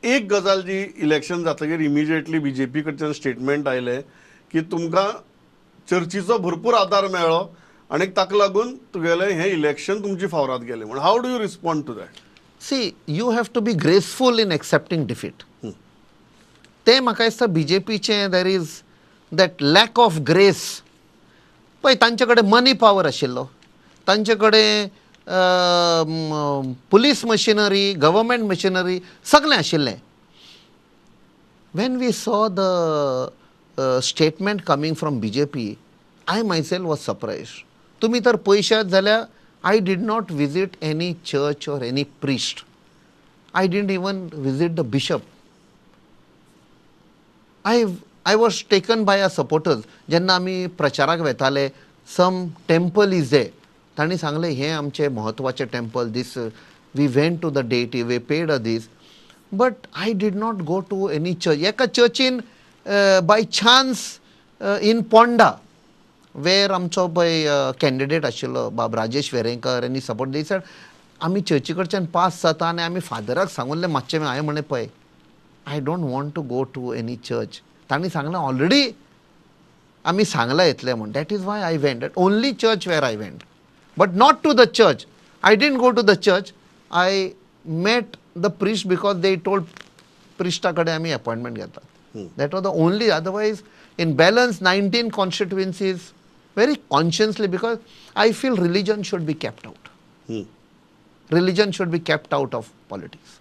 एक गजाल जी इलेक्शन जातकीर इमिजिएटली बीजेपी कडच्यान स्टेटमेंट आयलें की तुमकां चर्चीचो भरपूर आदार मेळ्ळो आनी ताका लागून तुगेलें हें इलेक्शन तुमची फावरात गेलें म्हण. How do you respond to that? See, you have to be graceful in accepting defeat. ते म्हाका दिसता बीजेपीचें there is that lack of grace. पळय, तांचे कडेन मनी पावर आशिल्लो, तांचे कडेन पुलीस मशिनरी, गव्हर्मेंट मशिनरी सगळें आशिल्लें. When we saw the statement coming from BJP, I myself was surprised. तुमी तर पळयशात जाल्यार I did not visit any church or any priest. I didn't even visit the bishop. I was taken by our supporters. जेन्ना आमी प्रचाराक वेताले, सम temple is there, तांणी सांगलें हें आमचें म्हत्वाचें temple, this we went to the deity, we paid a this, but I did not go to any church. एका चर्चीन by chance in Ponda where आमचो पळय कॅन्डिडेट आशिल्लो बाब राजेश वेरेंकर आनी सपोर्ट दी सर, आमी चर्ची कडच्यान पास जाता आनी आमी फादराक सांगुनलें मातशें, हांवें म्हणलें पळय I don't want to go to any church. तांणी सांगलें ऑलरेडी आमी सांगलां येतलें म्हूण. That is why I went, that only church where I went, but not to the church. I didn't go to the church. I met the priest because they told प्रिस्टा कडेन आमी appointment घेतात. That was the only. Otherwise in balance 19 constituencies very consciously, because I feel religion should be kept out. Religion should be kept out of politics.